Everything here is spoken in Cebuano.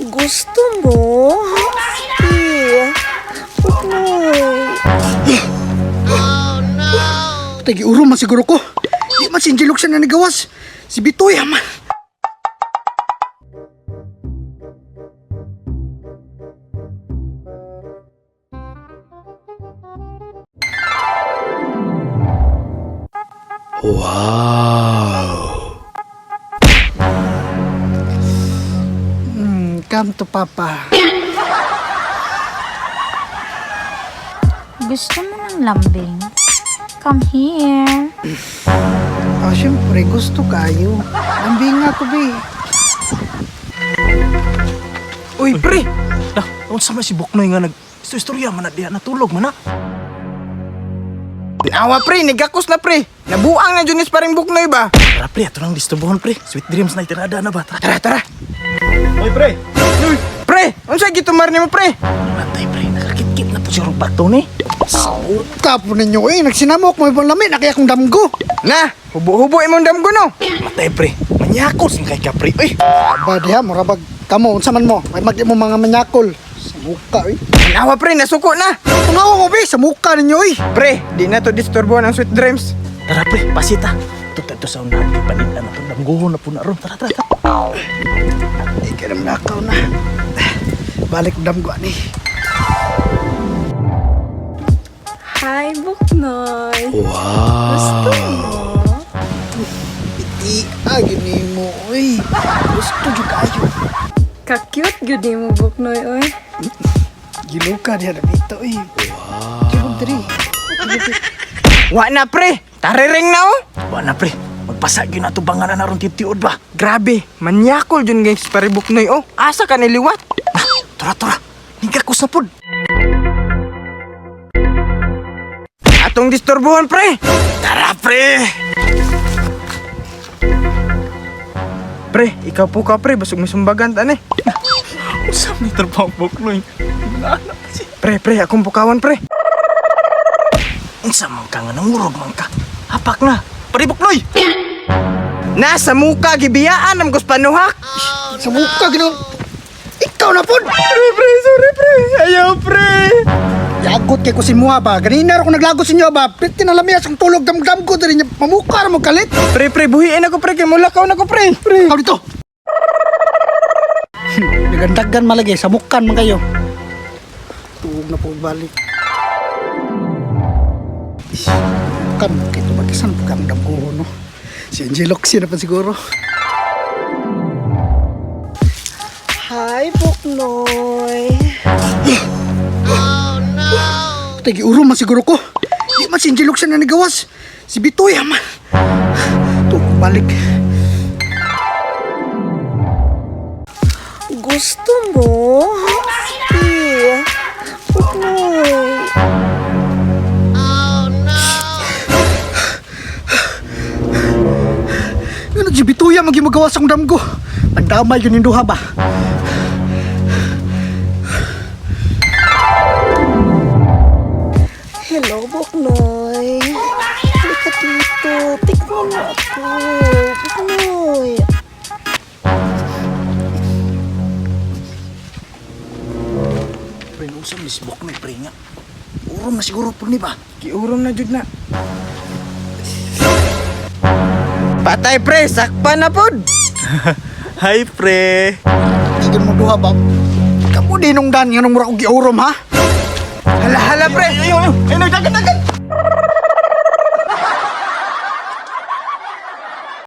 Gusto mo? Sige. Buknoy. Tagi uro man siguro ko. Di man si Angelok siya na nagawas. Si Bitoy man. Wow. Come to Papa. Gusto mo ng lambing? Come here. Ah, syempre, gusto kayo. Lambing nga ko, be. Uy, pre! Lah, unsa man si Buknoy nga nag istorya man na diha natulog man na. Awa pre, nigakos na pre. Nabuang na Junis paring buknoy ba? Tara pre, ato nang disturbohon pre. Sweet dreams na itirada na ba? Tara. Tara, tara. Oy pre. Uy, pre, unsa gitumar nimo pre? Matay pre, nakakit-kit na po si bato ni. Kapo ninyo eh, nagsinamok mo ibang lami, nakaya kong damgo. Na, hubo-hubo imong damgo no. Matay pre, manyakos man kay ka pre. Uy, Aba diha, murabag kamo, unsa man mo, may magdi mo mga manyakol. Sa muka eh. Awa pre, nasuko na. Tungawa mo be, sa muka ninyo eh. Pre, di na to disturbo ng sweet dreams. Tara pre, pasita. Tuta to sa unahan kay panit na to damgohon na po na ron. Tara, tara. Tara. Di ka naman nakaw na. Balik damgo ani. Hi, Buknoy. Wow. Gusto mo? Iti, ah, gini mo eh. Gusto jud kayo. Ka-cute gyud mo, Buknoy, oy. Giluka diha na dito eh. Wow. Kibog diri. Wa na pre, tariring na oh. Wa na pre, magpasa gyud na to banganan na ron titiod ba. Grabe, manyakol jud guys pare buknoy oh. Asa ka niliwat? Ah, tara tara. Nigakos na pod. Atong disturbohon pre. Tara pre. Pre, ikaw po ka pre, basig misumbagan ta ni. Unsa man trabaho Buknoy? Nana si. Pre, pre, akong pukawan pre. Unsa man ka nga nangurog man ka? Hapak na. Pare Buknoy. Na sa muka gibiyaan am kuspanuhak. Sa muka gino. Ikaw na pod. Pre, pre, sorry pre. Ayaw pre. Yagot kay ko si Muha ba. Ganina ra ko naglagot sa inyo ba. Piti na lamias ang tulog damdam ko diri niya. Mamuka ra mo kalit. Pre, pre, buhiin ako pre, kay mulakaw na ko pre. Pre. Ikaw dito. Nagandagan malagi, samukan man kayo. Tuog na po balik. Kan, kito magisan po kang damgo, no? Si Angelo kasi na pa siguro. Hi, Buknoy. Tagi uro man siguro ko. Di man si Angelo siya na nagawas. Si Bitoy man. Tuog balik. Gusto mo? Sige. Buknoy. Ano si Bitoy man gimagawas ang damgo. Pandamay yun yung duha ba? Hello, Buknoy. Halika dito. Tikman mo ako. Buknoy. Pre, unsa man si Buknoy pre nga? Urom na siguro po ni ba? Giurom na jud na. Patay pre, sakpa na pod. Hi pre. Tigil mo duha ba? Kamu din nung dan, nga nung mura kong giurom ha? Hala hala pre. Ayun, ayun, ayun, dagan, dagan.